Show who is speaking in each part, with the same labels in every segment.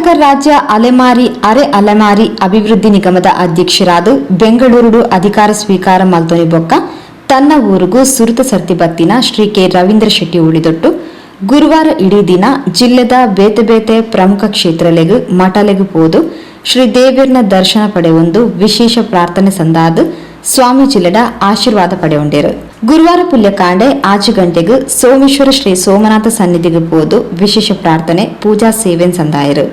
Speaker 1: ಕರ್ನಾಟಕ ರಾಜ್ಯ ಅಲೆಮಾರಿ ಅರೆ ಅಲೆಮಾರಿ ಅಭಿವೃದ್ಧಿ ನಿಗಮದ ಅಧ್ಯಕ್ಷರಾದ ಬೆಂಗಳೂರು ಅಧಿಕಾರ ಸ್ವೀಕಾರ ಮಲ್ತೊನಿ ಬೊಕ್ಕ ತನ್ನ ಊರುಗು ಸುರುತ ಸರ್ತಿ ಬತ್ತಿನ ಶ್ರೀ ಕೆ ರವೀಂದ್ರ ಶೆಟ್ಟಿ ಉಳಿದೊಟ್ಟು ಗುರುವಾರ ಇಡೀ ದಿನ ಜಿಲ್ಲೆದ ಬೇತೆ ಬೇತೆ ಪ್ರಮುಖ ಕ್ಷೇತ್ರಲೆಗ್ ಮಠಲೆಗ್ ಪೋದು ಶ್ರೀ ದೇವೆರ್ನ ದರ್ಶನ ಪಡೆಯೊಂದು ವಿಶೇಷ ಪ್ರಾರ್ಥನೆ ಸಂದಾದ್ ಸ್ವಾಮೀಜಿಲೆಡ ಆಶೀರ್ವಾದ ಪಡೆಯುಂಡೇರು. ಗುರುವಾರ ಪುಲ್ಯಕಾಂಡೆ 6 ಗಂಟೆಗೆ ಸೋಮೇಶ್ವರ ಶ್ರೀ ಸೋಮನಾಥ ಸನ್ನಿಧಿಗೆ ಪೋದು ವಿಶೇಷ ಪ್ರಾರ್ಥನೆ ಪೂಜಾ ಸೇವೆನ್ ಸಂದಾಯರು.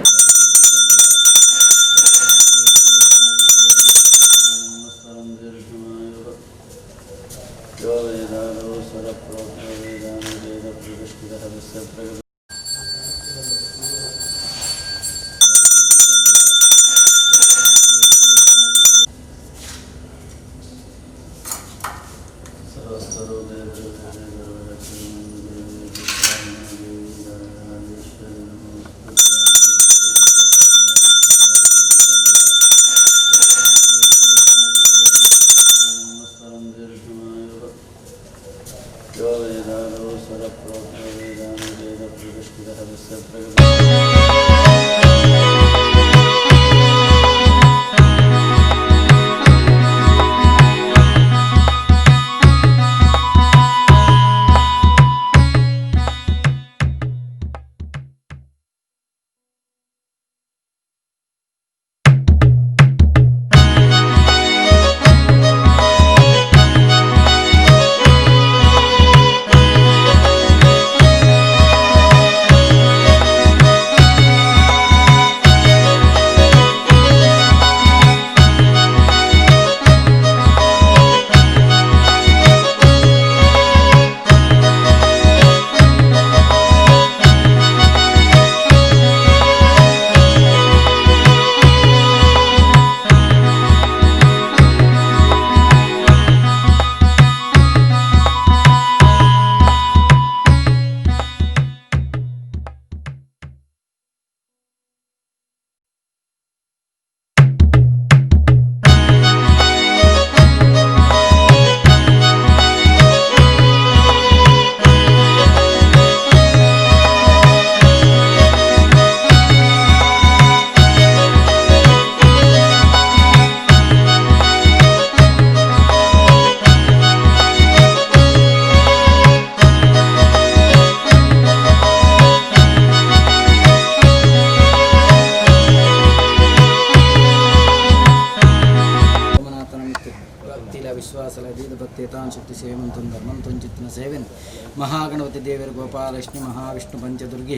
Speaker 2: ಮಹಾಗಣಪತಿ ದೇವರು ಗೋಪಾಲಕ್ಷ್ಮಿ ಮಹಾವಿಷ್ಣು ಪಂಚದುರ್ಗಿ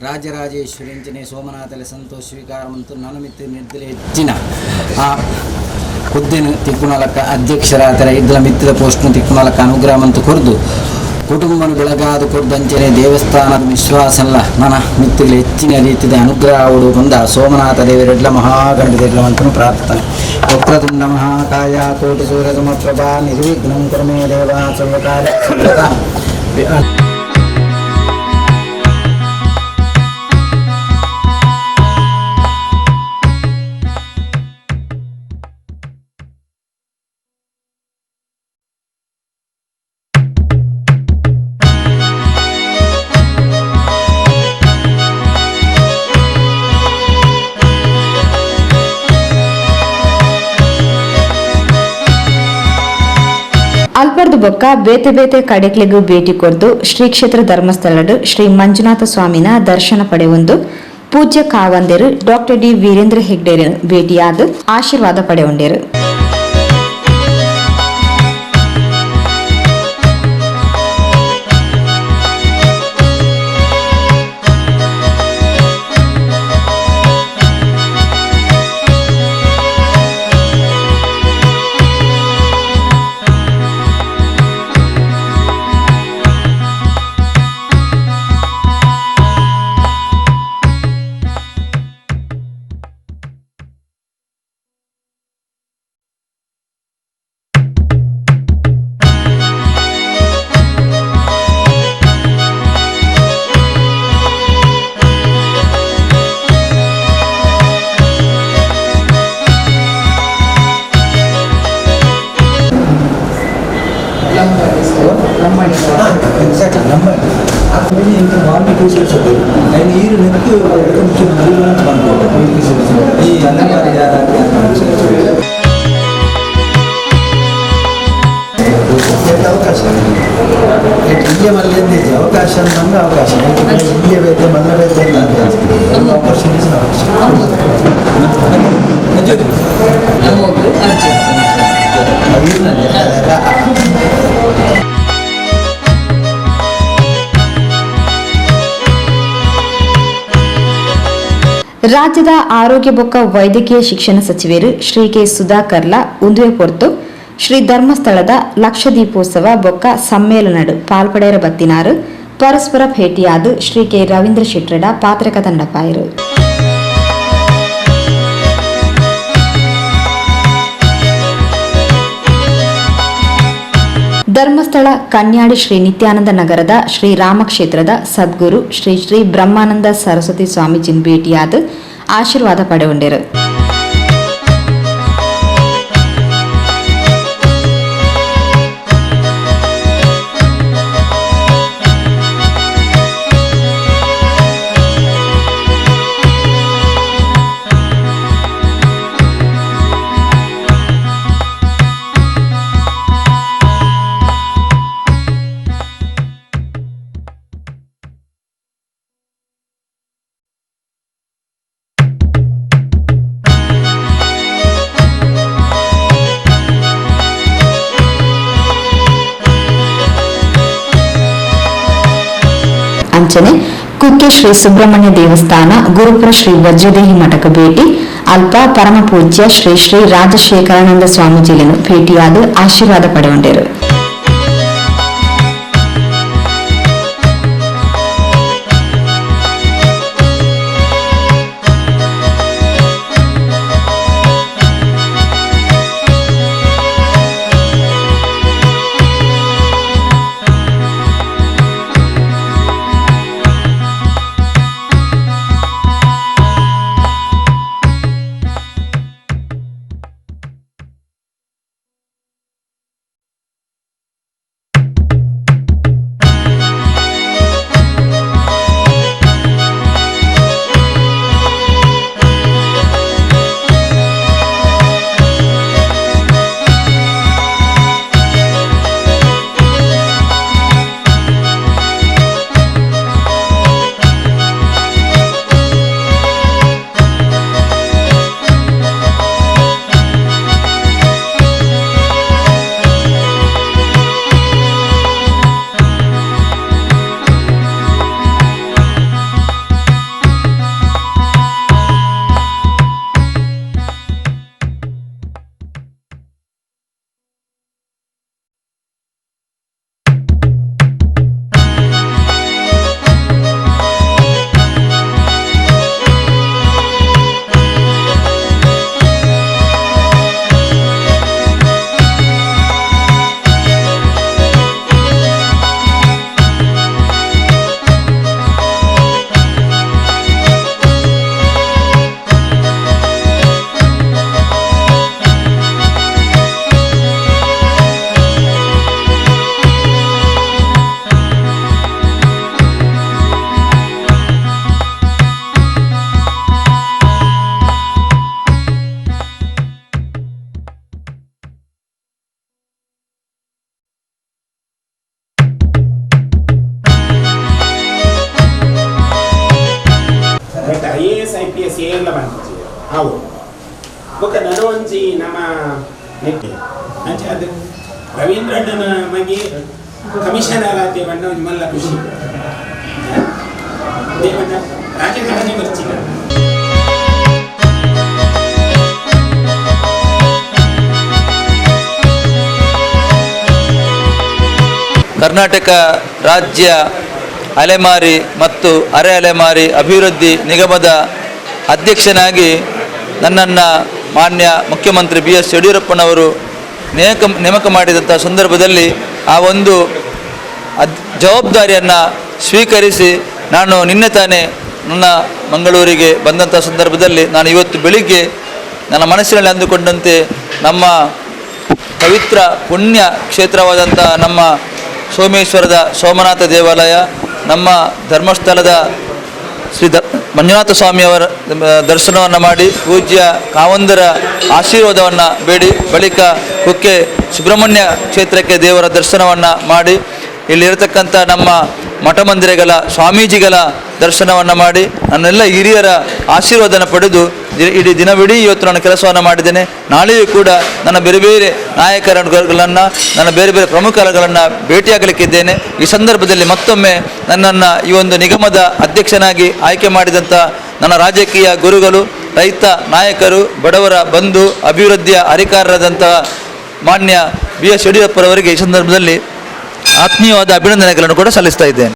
Speaker 2: ರಾಜರಾಜೇಶ್ವರಿಂಚನೆ ಸೋಮನಾಥಲೆ ಸಂತೋಷ ಸ್ವೀಕಾರ ಮತ್ತು ನನುಮಿತ್ತು ನಿರ್ದಲೆ ಹೆಚ್ಚಿನ ಆ ಹುದ್ದೆನು ತಿಕ್ಕುನಲಕ್ಕ ಅಧ್ಯಕ್ಷರಾತರ ಇದ್ದಲ ಮಿತ್ತದ ಪೋಸ್ಟ್ನು ತಿಕ್ಕುನಲಕ್ಕ ಅನುಗ್ರಹ ಮಂತು ಕೊರ್ದು ಕುಟುಂಬನು ಬೆಳಗಾದ ಕೊರ್ದಂಚನೆ ದೇವಸ್ಥಾನದ ವಿಶ್ವಾಸಲ್ಲ ನನ ಮಿತ್ತುಗಳು ಹೆಚ್ಚಿನ ರೀತಿಯ ಅನುಗ್ರಹ ಬಂದ ಸೋಮನಾಥ ದೇವರೆಡ್ಲ ಮಹಾಗಣಪತಿ ದೇವರಂತನು ಪ್ರಾರ್ಥನೆ. ವಕ್ರತುಂಡ ಮಹಾಕಾಯ ಕೋಟಿ ಸೂರ್ಯ ಸಮಪ್ರಭಾ ನಿರ್ವಿಘ್ನಂ ಕುರು ಮೇ ದೇವ ಸರ್ವಕಾರ್ಯ ಸರ್ವದಾ.
Speaker 1: ಅಲ್ಪರ್ದು ಬೊಕ್ಕ ಬೇತೆ ಬೇತೆ ಕಡೆಕ್ಲೆಗ್ ಭೇಟಿ ಕೊರ್ದು ಶ್ರೀ ಕ್ಷೇತ್ರ ಧರ್ಮಸ್ಥಳಡ್ ಶ್ರೀ ಮಂಜುನಾಥ ಸ್ವಾಮಿನ ದರ್ಶನ ಪಡೆಯೊಂದು ಪೂಜ್ಯ ಕಾವಂದೆರು ಡಾಕ್ಟರ್ ಡಿ ವೀರೇಂದ್ರ ಹೆಗ್ಡೆರ್ ಭೇಟಿಯಾದ ಆಶೀರ್ವಾದ ಪಡೆಯುಂಡೇರು.
Speaker 3: Exactly Lambani ನೀರು ನೆಕ್ಕು ಈ ಅಂಗನವಾಡಿ ಅವಕಾಶ ಇಲ್ಲಿಯ ಮಲ್ಲಿ ಅವಕಾಶ ನಮ್ಗೆ ಅವಕಾಶ ಇಲ್ಲಿಯ ಬೇಕು ಮಲ್ಲ ಬೇಕು ಅಂತ ಆಪರ್ಚುನಿಟೀಸ್
Speaker 1: ರಾಜ್ಯದ ಆರೋಗ್ಯ ಬೊಕ್ಕ ವೈದ್ಯಕೀಯ ಶಿಕ್ಷಣ ಸಚಿವರು ಶ್ರೀ ಕೆ ಸುಧಾಕರ್ಲ ಉಂದುವೆ ಪೊರ್ತು ಶ್ರೀ ಧರ್ಮಸ್ಥಳದ ಲಕ್ಷದೀಪೋತ್ಸವ ಬೊಕ್ಕ ಸಮ್ಮೇಳನಡು ಪಾಲ್ಪಡೆಯರ ಬತ್ತಿನಾರು ಪರಸ್ಪರ ಭೇಟಿಯಾದ ಶ್ರೀ ಕೆ ರವೀಂದ್ರ ಶೆಟ್ಟರಡ ಪಾತ್ರಕ ತಂಡಪಾಯರು. ಧರ್ಮಸ್ಥಳ ಕನ್ಯಾಡಿ ಶ್ರೀ ನಿತ್ಯಾನಂದ ನಗರದ ಶ್ರೀ ರಾಮಕ್ಷೇತ್ರದ ಸದ್ಗುರು ಶ್ರೀ ಶ್ರೀ ಬ್ರಹ್ಮಾನಂದ ಸರಸ್ವತಿ ಸ್ವಾಮೀಜಿನ ಭೇಟಿಯಾದ ಆಶೀರ್ವಾದ ಪಡೆಯುಂಡಿರು. ಅಂಚನೆ ಕುಕ್ಕೆ ಶ್ರೀ ಸುಬ್ರಹ್ಮಣ್ಯ ದೇವಸ್ಥಾನ ಗುರುಪುರ ಶ್ರೀ ವಜ್ರದೇಹಿ ಮಠಕ್ಕೆ ಭೇಟಿ ಅಲ್ಪ ಪರಮ ಪೂಜ್ಯ ಶ್ರೀ ಶ್ರೀ ರಾಜಶೇಖರಾನಂದ ಸ್ವಾಮೀಜಿಯನ್ನು ಭೇಟಿಯಾದ ಆಶೀರ್ವಾದ ಪಡೆಯುಂಡಿರು.
Speaker 4: But IAS IPS ಏರ್ಲ ಬಂದಿತ್ತು ಅವು ಬೊಕ್ಕ ನಡುವಂಜಿ ನಮ್ಮ ನೆಟ್ ಅಂಚೆ ಅದು ರವೀಂದ್ರಣ್ಣನ ಮಗೆ ಕಮಿಷನರ್ ಆತೆ ಬಣ್ಣ ಒಂಜಿ ಮಲ್ಲ ಖುಷಿ ದೇವಣ್ಣ ರಾಜಕಾರಣಿ ಬರ್ಚಿಲ್ಲ.
Speaker 5: ಕರ್ನಾಟಕ ರಾಜ್ಯ ಅಲೆಮಾರಿ ಮತ್ತು ಅರೆ ಅಲೆಮಾರಿ ಅಭಿವೃದ್ಧಿ ನಿಗಮದ ಅಧ್ಯಕ್ಷನಾಗಿ ನನ್ನನ್ನು ಮಾನ್ಯ ಮುಖ್ಯಮಂತ್ರಿ ಬಿ ಎಸ್ ಯಡಿಯೂರಪ್ಪನವರು ನೇಮಕ ಮಾಡಿದಂಥ ಸಂದರ್ಭದಲ್ಲಿ ಆ ಒಂದು ಜವಾಬ್ದಾರಿಯನ್ನು ಸ್ವೀಕರಿಸಿ ನಾನು ನಿನ್ನೆ ತಾನೇ ನನ್ನ ಮಂಗಳೂರಿಗೆ ಬಂದಂಥ ಸಂದರ್ಭದಲ್ಲಿ ನಾನು ಇವತ್ತು ಬೆಳಿಗ್ಗೆ ನನ್ನ ಮನಸ್ಸಿನಲ್ಲಿ ಅಂದುಕೊಂಡಂತೆ ನಮ್ಮ ಪವಿತ್ರ ಪುಣ್ಯ ಕ್ಷೇತ್ರವಾದಂಥ ನಮ್ಮ ಸೋಮೇಶ್ವರದ ಸೋಮನಾಥ ದೇವಾಲಯ, ನಮ್ಮ ಧರ್ಮಸ್ಥಳದ ಶ್ರೀ ಮಂಜುನಾಥ ಸ್ವಾಮಿಯವರ ದರ್ಶನವನ್ನು ಮಾಡಿ, ಪೂಜ್ಯ ಕಾವಂದರ ಆಶೀರ್ವಾದವನ್ನು ಬೇಡಿ, ಬಳಿಕ ಕುಕ್ಕೆ ಸುಬ್ರಹ್ಮಣ್ಯ ಕ್ಷೇತ್ರಕ್ಕೆ ದೇವರ ದರ್ಶನವನ್ನು ಮಾಡಿ, ಇಲ್ಲಿರತಕ್ಕಂಥ ನಮ್ಮ ಮಠ ಮಂದಿರಗಳ ಸ್ವಾಮೀಜಿಗಳ ದರ್ಶನವನ್ನು ಮಾಡಿ, ನನ್ನೆಲ್ಲ ಹಿರಿಯರ ಆಶೀರ್ವಾದನ ಪಡೆದು ಇಡೀ ದಿನವಿಡೀ ಇವತ್ತು ನಾನು ಕೆಲಸವನ್ನು ಮಾಡಿದ್ದೇನೆ. ನಾಳೆಯೂ ಕೂಡ ನನ್ನ ಬೇರೆ ಬೇರೆ ನಾಯಕರುಗಳನ್ನು, ನನ್ನ ಬೇರೆ ಬೇರೆ ಪ್ರಮುಖರುಗಳನ್ನು ಭೇಟಿಯಾಗಲಿಕ್ಕಿದ್ದೇನೆ. ಈ ಸಂದರ್ಭದಲ್ಲಿ ಮತ್ತೊಮ್ಮೆ ನನ್ನನ್ನು ಈ ಒಂದು ನಿಗಮದ ಅಧ್ಯಕ್ಷನಾಗಿ ಆಯ್ಕೆ ಮಾಡಿದಂಥ ನನ್ನ ರಾಜಕೀಯ ಗುರುಗಳು, ರೈತ ನಾಯಕರು, ಬಡವರ ಬಂಧು, ಅಭಿವೃದ್ಧಿಯ ಹರಿಕಾರರಾದಂತಹ ಮಾನ್ಯ ಬಿ ಎಸ್ ಯಡಿಯೂರಪ್ಪರವರಿಗೆ ಈ ಸಂದರ್ಭದಲ್ಲಿ ಆತ್ಮೀಯವಾದ ಅಭಿನಂದನೆಗಳನ್ನು ಕೂಡ ಸಲ್ಲಿಸ್ತಾ ಇದ್ದೇನೆ.